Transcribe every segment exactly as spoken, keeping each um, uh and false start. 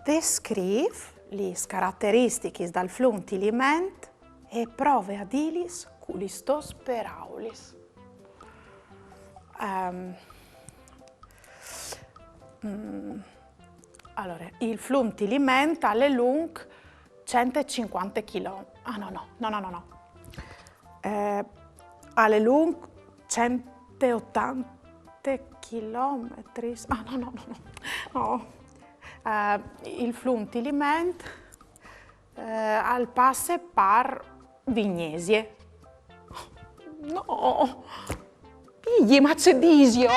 Descriv lis carateristichis dal flum Tiliment e prove a dîlis cu lis tôs peraulis. Ehm, mm, alore, il flum Tiliment al è lunc cent e cincuante chilometri. Ah, no, no, no, no, no, no. Eh, al è lunc cent e otante chilometris. Ah, no, no, no, no. No. Eh, il flum Tiliment, eh, al passe par Vignesie. No. Pigli, ma ce disio?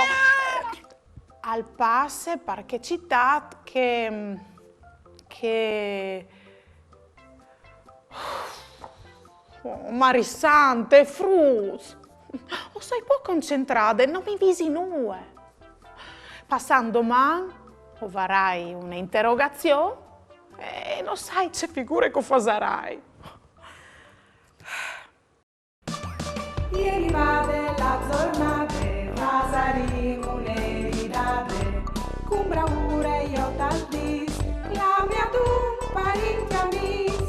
Al passe par chê citât che, che Oh, Marie Sante, fruts! O soi pôc concentrade, no mi visi nuie. Passant doman o varai une interogazion e no sai ce figure che o fasarai. E rivade la zornade, fasarìn une ridade, cun braure jo tal dîs, clami adun parint e amîs,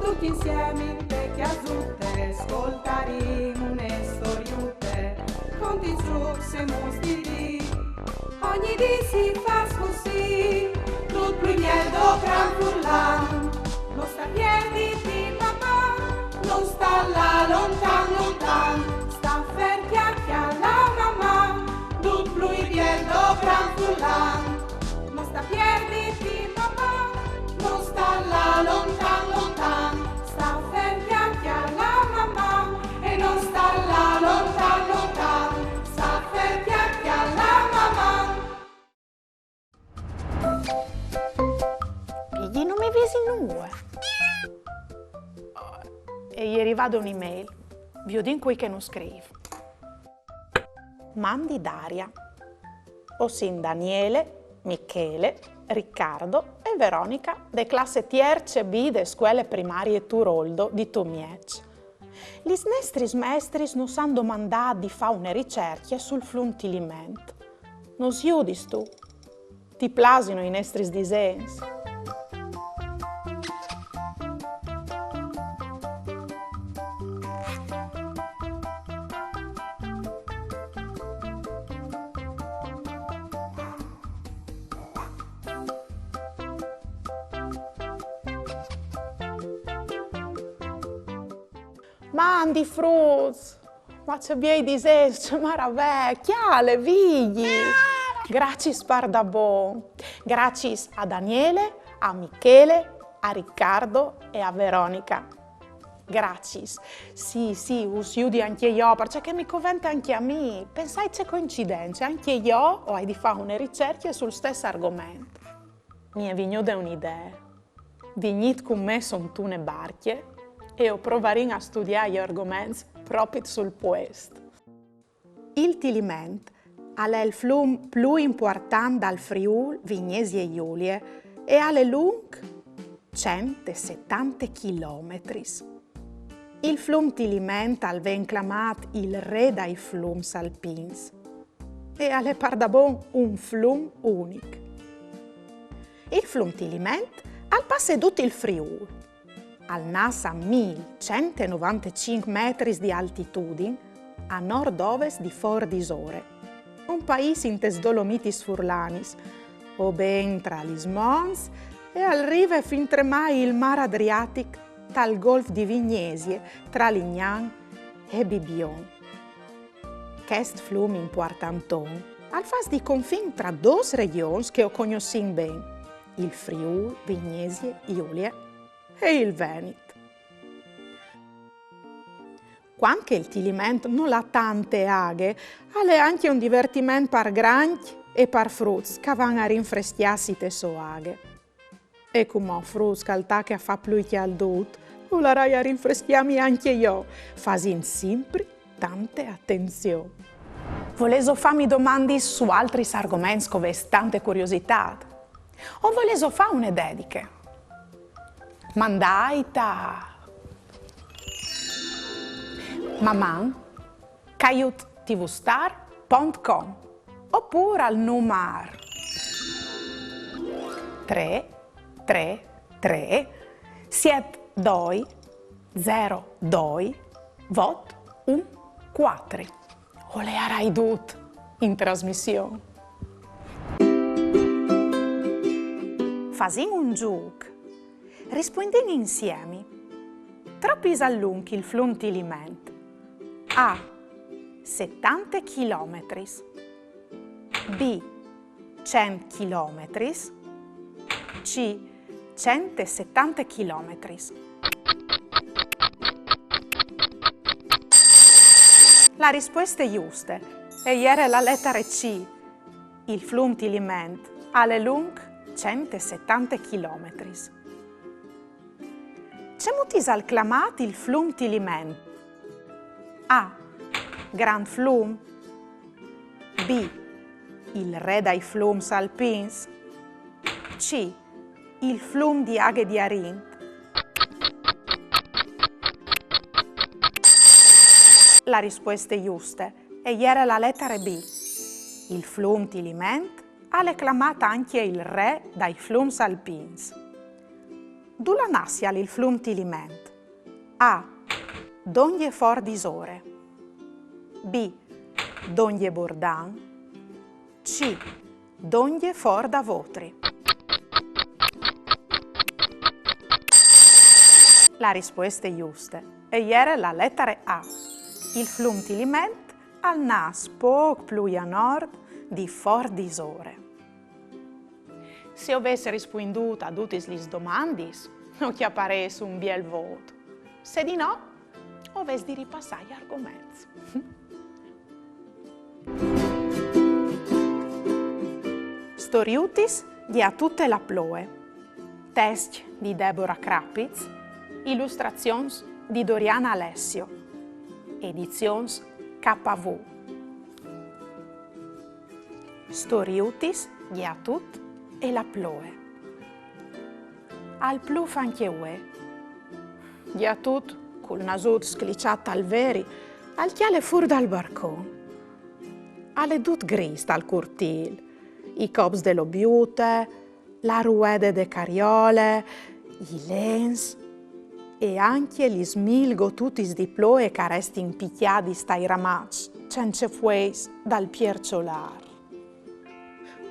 ducj insiemi inte cjasute, scoltarìn une storiute, conti, trucs e muts di dì. Ogni dì si fâs cussì, dut plui biel dopran furlan. No sta pierditi, Maman, no sta lâ lontan, lontan. Sta fer, cjale, cjale, Maman, dut plui biel dopran furlan. No sta pierditi, Maman, no sta lâ lontan, lontan. Sta fer, cjale, cjale, Maman, e no sta lâ lontan, lontan. Sta fer, cjale, cjale, Maman. Pigli, no mi visi nuie. E je rivade une mail. Viodìn cui che nus scrîf. Mandi Daria. O sin Daniele, Michele, Riccardo e Veronica de classe tierce B de scuele primarie Turoldo di Tumieç. Lis nestris mestris nus àn domandât di fâ une ricercje sul flum Tiliment. Nus judistu? Ti plasino i nestris disens? Mandi fruts! Ma ce biei disens, ce maravee! Cjale, Vigji! Graciis pardabon! Graciis a Daniele, a Michele, a Riccardo e a Veronica. Graciis. Sì, sì, us judi ancje jo, parcè che mi covente ancje a mi. Pensait ce coincidence, ancje jo o ai di fâ une ricercje sul stes argoment. Mi è vignude une idee. Vignît cun me sontune barcje e o provarìn a studiâ i argoments propit sul puest. Il Tiliment al è il flum plui impuartant dal Friûl Vignesie Julie e al è lunc cent e setante chilometris. Il flum Tiliment al ven clamât il re dai flums alpins e al è pardabon un flum unic. Il flum Tiliment al passe dut il Friûl. Al nas a mil cent e novantecinc metris di altitudin, a nord-ovest di Fôr Disore, un paîs intes Dolomitis furlanis, o ben tra lis monts, e al rive fintremai il mâr Adriatic tal golf di Vignesie, tra Lignan e Bibion. Chest flum impuartanton al fâs di confin tra dôs regjons che o cognossìn ben, il Friûl Vignesie Julie e il Venit. Cuant che il Tiliment nol à tante aghe, al è ancje un divertiment par grancj e par fruts che a van a rinfrescjâsi te sô aghe. E cumò, fruts, che al tache a fâ plui cjaldut, o larai a rinfrescjâmi ancje jo, fasint simpri tante atenzion. Volêso fâmi domandis su altris argoments che o vês tante curiositât? O volêso fâ une dediche? Mandait a maman caiut tvstar pont com opûr al numar trê trê trê siet doi zero doi vot un cuatri. O leiarai dut in trasmission. Fasìn un zûc. Rispuindìn insiemi. Trop isal lunc il flum Tiliment? A. Setante chilometris. B. Cent chilometris. C. Cent e setante chilometris. La rispueste juste e jere la letare C. Il flum Tiliment al è lunc cent e setante chilometris. Cemût isal clamât il flum Tiliment? A. Grant flum. B. Il re dai flums alpins. C. Il flum di aghe di arint. La rispueste juste e jere la letare B. Il flum Tiliment al è clamât ancje il re dai flums alpins. Dulà nassial il flum Tiliment? A. Dongje For Disore. B. Dongje Bordan. C. Dongje For Davotri. La rispueste juste e jere la letare A. Il flum Tiliment al nas pôc plui a nord di For Disore. Se o vês rispuindût a dutis lis domandis, o cjaparês un biel vôt. Se di no, o vês di ripassâ i argoments. Storiutis di A tut e la ploie. Test di Debora Crapiz, ilustrazions di Doriana Alessio, edizions K V. Storiutis di A tut e la ploie. Al plûf ancje vuê. Gjatut, cul nasut scliçât tal veri, al cjale fûr dal barcon. Al è dut grîs tal curtîl: i cops de lobiute, la ruede de cariole, i lens e ancje lis mil gotutis di ploie che a restin picjadis tai ramaçs cence fueis dal pierçolâr.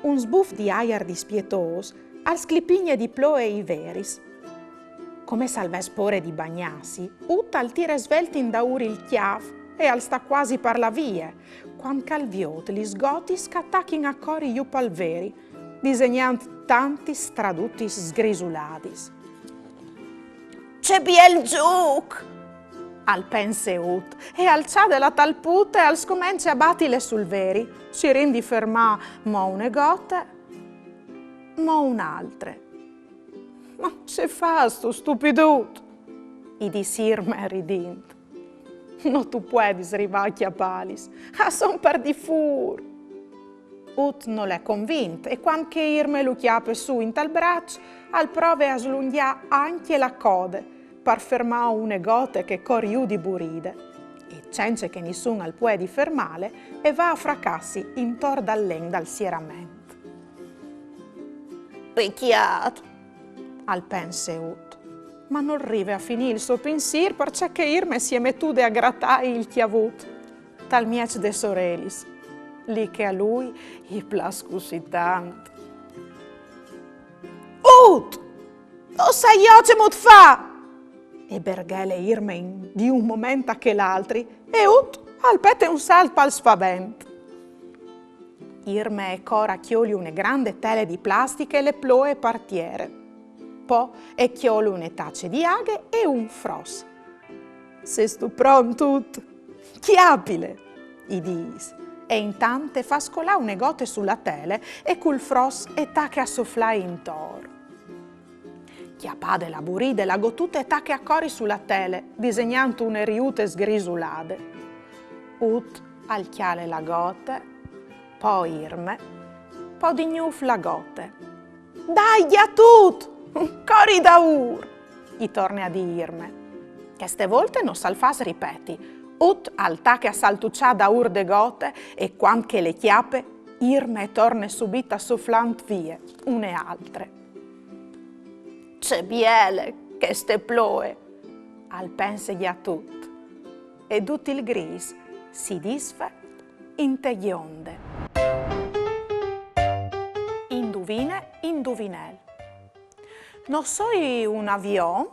Un sbuf di aiar dispietôs al sclipigne di ploie i veris. Come se al ves pôre di bagnâsi, Ut al tire svelt indaûr il cjâf e al sta cuasi par lâ vie, cuant che al viôt lis gotis che a tachin a cori jù pal veri, disegnant tantis stradutis sgrisuladis. Ce biel zûc! Al pense Ut e al cjade la talpute e al scomence a batile sul veri, cirint di fermâ mo une gote, mo une altre. Ma ce fâstu, stupidut? I dîs Irme ridint. No tu puedis rivâ a cjapâlis, a son par di fûr. Ut nol è convint e cuant che Irme lu cjape sù intal braç, al prove a slungjâ ancje la code par fermâ une gote che e cor jù di buride. E cence che nissun al puedi fermâle, e va a fracâsi intor dal len dal sierament. Pecjât, al pense Ut, ma nol rive a finî il so pinsîr parcè che Irme si è metude a gratâi il cjavut tal mieç des orelis, li che a lui i plâs cussì tant. Ut! No sai jo cemût fâ! E berghele Irme in, di un moment a chel altri, e Ut al pete un salt pal spavent. Irme e cor a cjoli une grande tele di plastiche e le ploie par tiere. Po e cjol une tace di aghe e un fros. Sêstu pront, Ut? Cjapile! I dîs. E intant e fâs colâ une gote su la tele e cul fros e tache a soflâi intor. Cjapade la buride, la gotute e tache a cori su la tele, disegnant une riute sgrisulade. Ut al cjale la gote, po Irme, po di gnûf la gote. Dai, Gjatut! Cori daûr! i torne a dî Irme. Cheste volte no sal fâs ripeti. Ut al tache a saltuçâ daûr de gote e cuant che le cjape, Irme e torne subit a suflânt vie une altre. Ce biele cheste ploie! Al pense Gjatut. E dut il grîs si disfe inte gjonde. Induvine, induvinel. No soi un avion,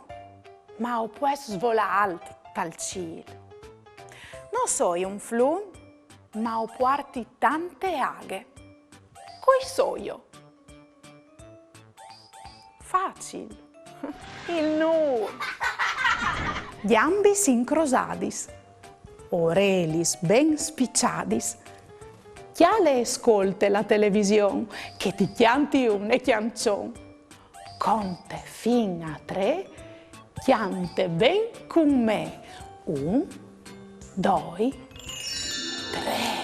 ma o pues svolâ alt tal cîl. No soi un flum, ma o puarti tante aghe. Cui soio? Facil. Il nûl. Gjambis incrosadis, orelis ben spiçadis, cjale e scolte la television, che ti cjanti une cjançon. Conte fin a trê, cjante ben cun me. Un, doi, trê.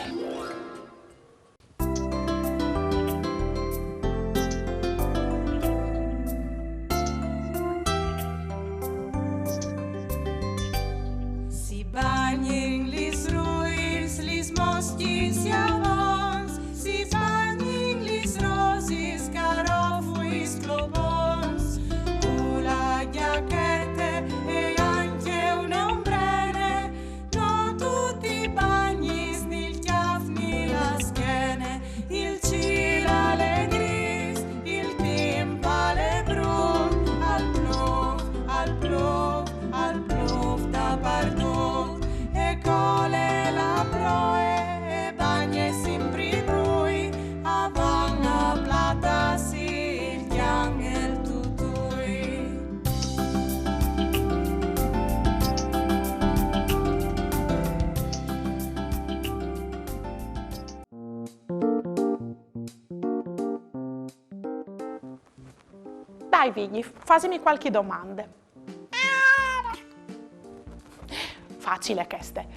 Si bagnin lis ruis, lis moscjis e i avons, si bagnin lis rosis, garofuis, clopons, cu la gjachete e ancje une ombrene, no tu ti bagnis ni il cjâf ni la schene, il cîl al è grîs, il timp al è brut, al plûf, al plûf, al plûf dapardut, e cole la ploie e bagne simpri dui, a van a platâsi il cjan e il tutui. Dai, Vigji, fasimi cualchi domande. Facile cheste.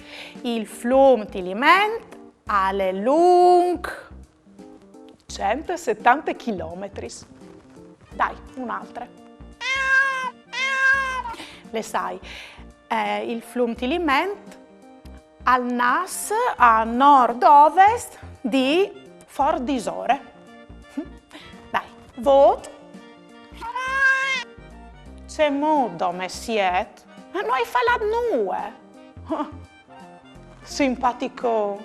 Il flum Tiliment al è lunc cent e setante chilometris. Dai, une altre. Le sai, eh, il flum Tiliment al nas a nord-ovest di Fôr Disore. Dai, vot. Cemût, dome siet? No ai falât nuie. Simpaticon.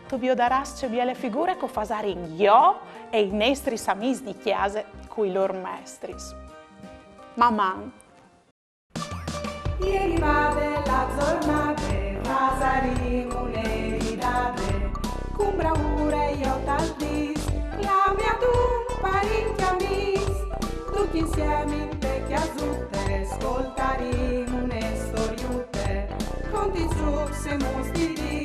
Tu viodarâs ce biele figure che o fasarin jo e i nestris amîs di cjase cui lôr mestris. Maman! E rivade la zornade, fasarìn une ridade, cun braure jo tal dîs, clamìn adun parint e amîs, ducj insiemi inte cjasute, scoltarìn une storiute, cont i zûcs e mus di dì.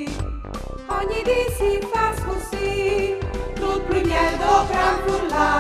Ogni dì si fâs cussì, dut plui biel dopran furlan,